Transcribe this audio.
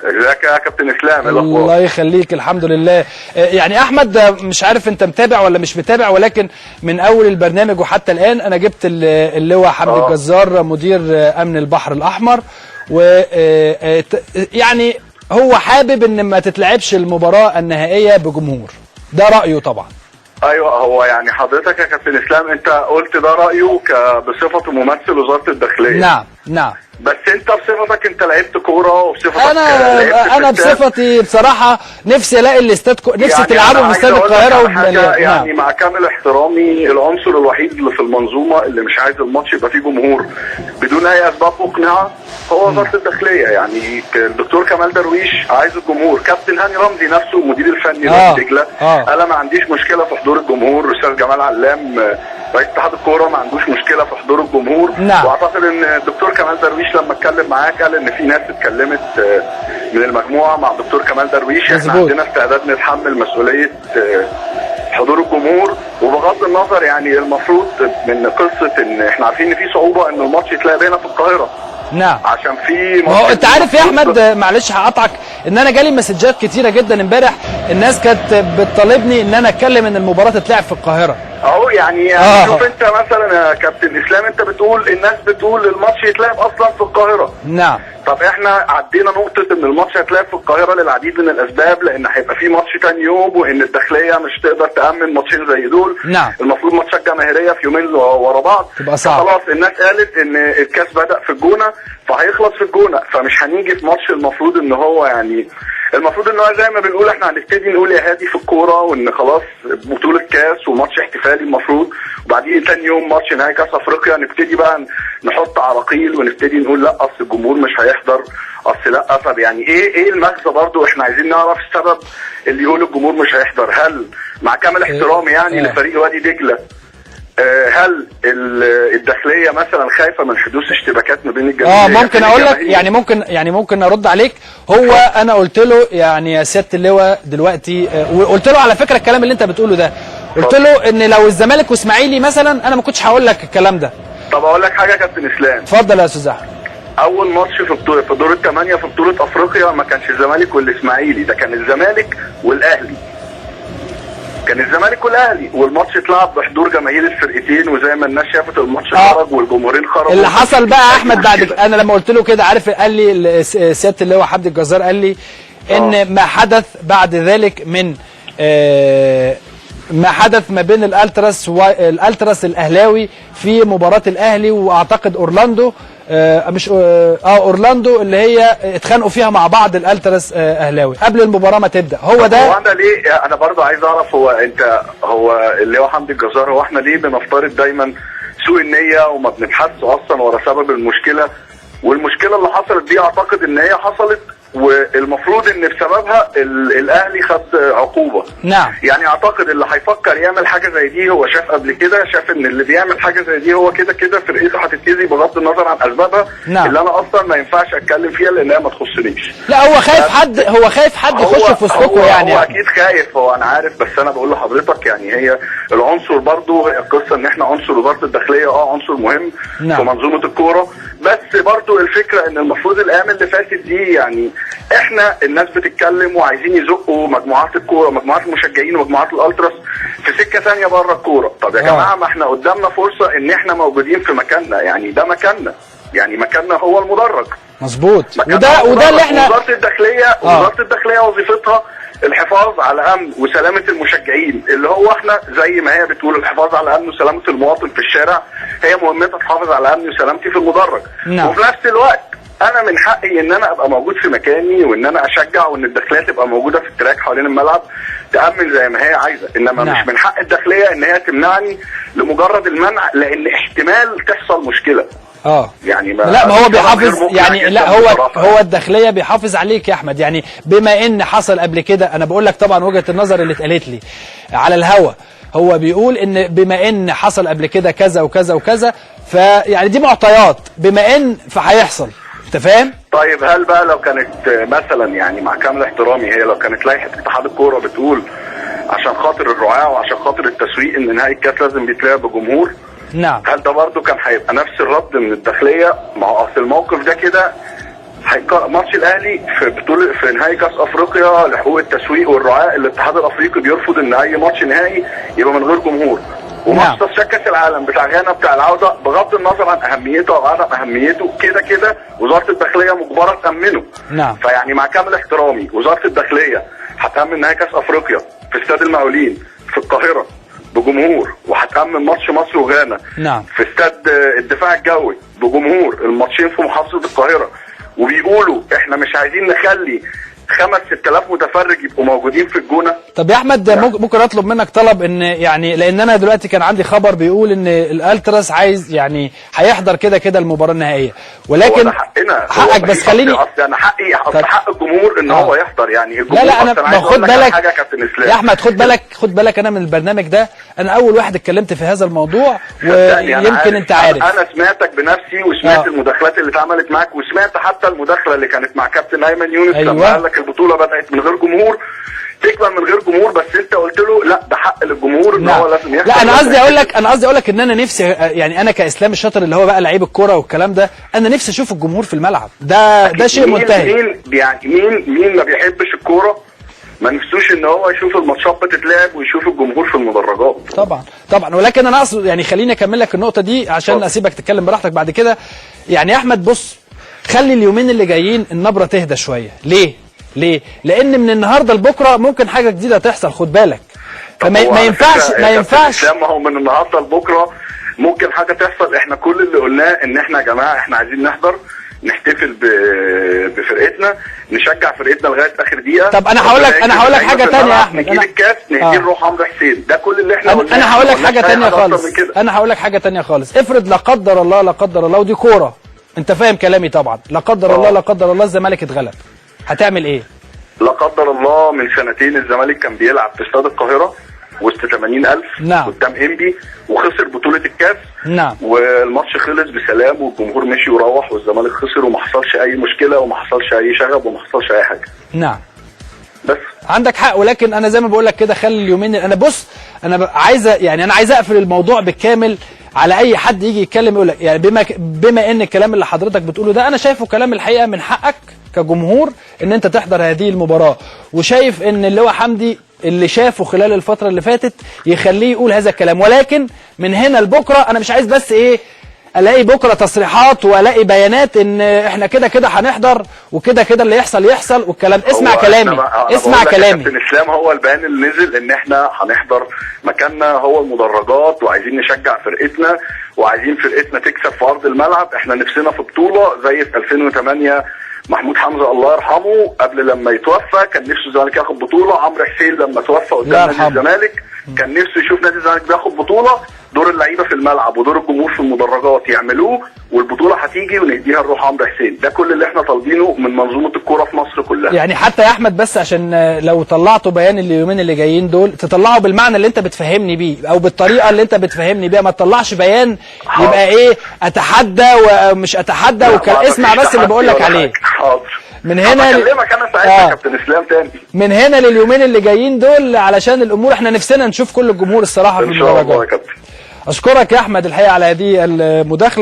ازيك يا كابتن اسلام؟ ايه الاخبار؟ الله يخليك، الحمد لله. يعني احمد، مش عارف انت متابع ولا مش متابع، ولكن من اول البرنامج وحتى الان انا جبت اللواء حمدي الجزار مدير امن البحر الاحمر، و يعني هو حابب ان ما تتلعبش المباراة النهائية بجمهور، ده رايه طبعا. ايوه، هو يعني حضرتك يا كابتن اسلام انت قلت ده رايه بصفته ممثل وزارة الداخلية. نعم نعم. بس انت بصفتك انت لعبت كورة وبصفتك انا بصفتي بصراحة نفسي الاقي الاستاد نفسي يعني تلعبوا في استاد القاهرة. يعني نعم. مع كامل احترامي، العنصر الوحيد اللي في المنظومة اللي مش عايز الماتش يبقى فيه جمهور بدون اي اسباب مقنعة هو وزارة الداخلية. يعني الدكتور كمال درويش عايز الجمهور، كابتن هاني رمزي نفسه المدير الفني لوادي دجله انا ما عنديش مشكلة في حضور الجمهور، الاستاذ جمال علام رئيس اتحاد الكورة ما عندوش مشكلة في حضور الجمهور. نعم. واعتقد ان الدكتور كمال درويش لما اتكلم معاك قال ان في ناس اتكلمت من المجموعة مع الدكتور كمال درويش، احنا عندنا استعداد نتحمل مسؤولية حضور الجمهور. وبغض النظر يعني المفروض من قصة ان احنا عارفين ان في صعوبة ان الماتش يتلعب هنا في القاهرة. نعم، عشان في ما هو انت عارف يا احمد، معلش هقطعك، ان انا جالي مسجات كتيرة جدا امبارح، الناس كانت بتطالبني ان انا اتكلم ان المباراة تتلعب في القاهرة. اهو يعني شوف انت مثلا يا كابتن اسلام، انت بتقول الناس بتقول الماتش يتلعب اصلا في القاهرة. نعم. طب احنا عدينا نقطة ان الماتش هيتلعب في القاهرة للعديد من الاسباب، لان هيبقى في ماتش تاني يوم، وان الداخلية مش تقدر تامن ماتشين زي دول. نعم. المفروض ماتشات جماهيرية في يومين ورا بعض تبقى صعب. خلاص الناس قالت ان الكاس بدا في الجونه فهيخلص في الجونه، فمش هنيجي في ماتش المفروض ان هو يعني المفروض ان هو زي ما بنقول احنا هنبتدي نقول يا هادي في الكورة، وان خلاص بطوله كاس وماتش احتفالي المفروض، وبعدين تاني يوم ماتش نهائي كاس افريقيا، نبتدي بقى نحط عراقيل ونبتدي نقول لا اصل الجمهور مش هيحضر، اصل لا. طب يعني ايه المغزى برضو؟ احنا عايزين نعرف السبب اللي يقول الجمهور مش هيحضر. هل مع كامل احترامي يعني لفريق وادي دجله، هل الداخلية مثلا خايفة من حدوث اشتباكات ما بين الجماهير؟ ممكن اقول لك يعني ممكن ارد عليك. هو انا قلت له يعني يا سيادة اللواء دلوقتي، وقلت له على فكرة الكلام اللي انت بتقوله ده، قلت له ان لو الزمالك واسماعيلي مثلا انا ما كنتش هقول لك الكلام ده. طب اقول لك حاجة يا كابتن اسلام. اتفضل يا استاذ احمد. اول ماتش في دور الثمانية في بطوله افريقيا ما كانش الزمالك والاسماعيلي، ده كان الزمالك والاهلي. كان الزمالك والاهلي، والماتش اتلعب بحضور جماهير الفرقتين، وزي ما الناس شافت الماتش خرج والجمهورين خرجوا. اللي حصل بقى يا احمد بعد انا لما قلت له كده، عارف قال لي سيادة اللواء حمدي الجزار قال لي ان ما حدث بعد ذلك من ما حدث ما بين الالتراس والالتراس الاهلاوي في مباراة الاهلي واعتقد اورلاندو، مش اورلاندو اللي هي اتخانقوا فيها مع بعض الالتراس اهلاوي قبل المباراة ما تبدا. هو ده. هو انا ليه انا برضه عايز اعرف، هو انت هو اللي هو حمدي الجزار، هو احنا ليه بنفترض دايما سوء النية وما بنبحثش اصلا ورا سبب المشكلة؟ والمشكلة اللي حصلت دي اعتقد ان هي حصلت والمفروض ان بسببها الاهلي خد عقوبه. نعم. يعني اعتقد اللي هيفكر يعمل حاجة زي دي هو شاف قبل كده، شاف ان اللي بيعمل حاجة زي دي هو كده كده فرقته هتتاذي بغض النظر عن اسبابها. نعم. اللي انا اصلا ما ينفعش اتكلم فيها لانها ما تخصنيش. لا هو خايف حد، هو خايف حد يخش في وسطكم يعني. هو اكيد خايف، هو انا عارف، بس انا بقول لحضرتك يعني هي العنصر برضه، هي القصة ان احنا عنصر وزارة الداخلية عنصر مهم. نعم. في منظومة الكورة، بس برضه الفكرة ان المفروض الايام اللي فاتت دي يعني احنا الناس بتتكلم وعايزين يزقوا مجموعات الكورة، مجموعات المشجعين ومجموعات الالتراس في سكة ثانية بره الكورة. طب يا جماعة ما احنا قدامنا فرصة ان احنا موجودين في مكاننا، يعني ده مكاننا، يعني مكاننا هو المدرج. مظبوط. وده اللي احنا وزارة الداخلية وزارة الداخلية وظيفتها الحفاظ على امن وسلامه المشجعين، اللي هو احنا زي ما هي بتقول الحفاظ على امن وسلامه المواطن في الشارع، هي مهمتها تحافظ على امن وسلامتي في المدرج. نعم. وفي نفس الوقت انا من حقي ان انا ابقى موجود في مكاني، وان انا اشجع، وان الداخلية تبقى موجودة في ال track حوالين الملعب تامن زي ما هي عايزه، انما نعم. مش من حق الداخلية ان هي تمنعني لمجرد المنع، لان احتمال تحصل مشكلة. يعني ما لا ما هو بيحافظ يعني، لا هو الداخلية بيحافظ عليك يا احمد. يعني بما ان حصل قبل كده، انا بقول لك طبعا وجهه النظر اللي اتقالت لي على الهوا، هو بيقول ان بما ان حصل قبل كده كذا وكذا وكذا، فيعني دي معطيات، بما ان فهيحصل. انت فاهم؟ طيب هل بقى لو كانت مثلا يعني مع كامل احترامي، هي لو كانت لائحة اتحاد الكورة بتقول عشان خاطر الرعاة وعشان خاطر التسويق ان نهائي الكاس لازم بيتلعب بجمهور، نعم، هل ده برضه كان هيبقى نفس الرد من الداخلية؟ ما هو اصل الموقف ده كده ماتش الاهلي في بطوله في نهائي كاس افريقيا لحقوق التسويق والرعاه، الاتحاد الافريقي بيرفض ان اي ماتش نهائي يبقى من غير جمهور. وماتش تصفيات كاس العالم بتاع غانا بتاع العودة، بغض النظر عن اهميته او عدم اهميته، كده كده وزارة الداخلية مجبرة تامنه. نعم. فيعني مع كامل احترامي، وزارة الداخلية هتامن نهائي كاس افريقيا في استاد المقاولين في القاهرة بجمهور، وهتامن ماتش مصر وغانا نعم. في استاد الدفاع الجوي بجمهور، الماتشين في محافظة القاهرة، وبيقولوا احنا مش عايزين نخلي 5-6 آلاف متفرج يبقوا موجودين في الجونه. طب يا احمد، ممكن اطلب منك طلب؟ ان يعني لان انا دلوقتي كان عندي خبر بيقول ان الالتراس عايز يعني هيحضر كده كده المباراة النهائية، ولكن هو ده حقنا. حقك، بس خليني اصل انا حقي، اصل حق الجمهور ان هو يحضر، يعني الجمهور. لا لا، انا ما خد بالك حاجة كابتن اسلام. يا احمد، خد بالك، خد بالك، انا من البرنامج ده انا اول واحد اتكلمت في هذا الموضوع، ويمكن انت عارف. انا سمعتك بنفسي، وسمعت المداخلات اللي اتعملت معاك، وسمعت حتى المداخلة اللي كانت مع كابتن ايمن يونس. أيوة. لما قال لك البطولة بدات من غير جمهور تكمل من غير جمهور، بس انت قلت له لا، ده حق للجمهور ان هو لازم يحضر. لا، انا قصدي اقول لك ان انا نفسي، يعني انا كاسلام الشاطر اللي هو بقى لعيب الكورة والكلام ده، انا نفسي اشوف الجمهور في الملعب، ده شيء منتهي. مين يعني مين ما بيحبش الكورة ما نفسوش ان هو يشوف الماتشات بتتلعب ويشوف الجمهور في المدرجات؟ طبعا طبعا، ولكن انا اقصد يعني خليني اكمل لك النقطة دي عشان اسيبك تتكلم براحتك بعد كده. يعني يا احمد بص، خلي اليومين اللي جايين النبرة تهدى شويه. ليه؟ ليه؟ لان من النهارده لبكرة ممكن حاجة جديدة تحصل، خد بالك. فما ما ينفعش، ما ينفعش. ما هو من النهارده لبكرة ممكن حاجة تحصل. احنا كل اللي قلناه ان احنا يا جماعة احنا عايزين نحضر، نحتفل بفرقتنا، نشجع فرقتنا لغاية اخر دقيقه. طب انا هقول لك حاجة ثانية يا احمد. نجيب الكاس نهدي لروح عمرو حسين، ده كل اللي احنا قلناه. انا هقول لك حاجة ثانية خالص، انا هقول لك حاجة ثانية خالص. افرض لا قدر الله، لا قدر الله، ودي كورة انت فاهم كلامي طبعا، لا قدر الله، لا قدر الله الزمالك اتغلب، هتعمل ايه؟ لا قدر الله، من سنتين الزمالك كان بيلعب في استاد القاهرة وسط 80000 نعم. قدام انبي وخسر بطوله الكاس. نعم. والماتش خلص بسلام، والجمهور مشي وروح، والزمالك خسر، وما حصلش اي مشكله، وما حصلش اي شغب، وما حصلش اي حاجه. بس عندك حق، ولكن انا زي ما بقول لك كده، خلي اليومين، انا بص، انا عايز يعني انا عايز اقفل الموضوع بالكامل على اي حد يجي يتكلم يقول لك، يعني بما ان الكلام اللي حضرتك بتقوله ده انا شايفه كلام الحقيقة من حقك كجمهور ان انت تحضر هذه المباراه، وشايف ان اللواء حمدي اللي شافه خلال الفترة اللي فاتت يخليه يقول هذا الكلام، ولكن من هنا لبكرة انا مش عايز بس ايه الاقي بكره تصريحات والاقي بيانات ان احنا كده كده هنحضر وكده كده اللي يحصل يحصل والكلام. اسمع كلامي، اسمع كلامي. كابتن اسلام، هو البيان اللي نزل ان احنا هنحضر، مكاننا هو المدرجات، وعايزين نشجع فرقتنا، وعايزين فرقتنا تكسب في ارض الملعب. احنا نفسنا في بطوله زي في 2008، محمود حمزة الله يرحمه قبل لما يتوفى كان نفسه الزمالك ياخد بطوله، عمرو حسين لما توفى قدام نادي الزمالك كان نفسه يشوف نادي الزمالك بياخد بطوله. دور اللعيبة في الملعب ودور الجمهور في المدرجات يعملوه، والبطوله هتيجي ونهديها لروح عمرو حسين. ده كل اللي احنا طالبينه من منظومة الكورة في مصر كلها. يعني حتى يا احمد، بس عشان لو طلعتوا بيان اليومين اللي جايين دول، تطلعوا بالمعنى اللي انت بتفهمني بيه او بالطريقة اللي انت بتفهمني بيها، ما تطلعش بيان يبقى ايه اتحدى ومش اتحدى. اسمع بس اللي بقول لك عليه. حاضر. من هنا اكلمك انا ساعتها كابتن اسلام تاني. من هنا لليومين اللي جايين دول، علشان الامور احنا نفسنا نشوف كل الجمهور الصراحة في المدرجات. ان شاء الله يا كابتن. اشكرك يا احمد الحقيقة على هذه المداخله.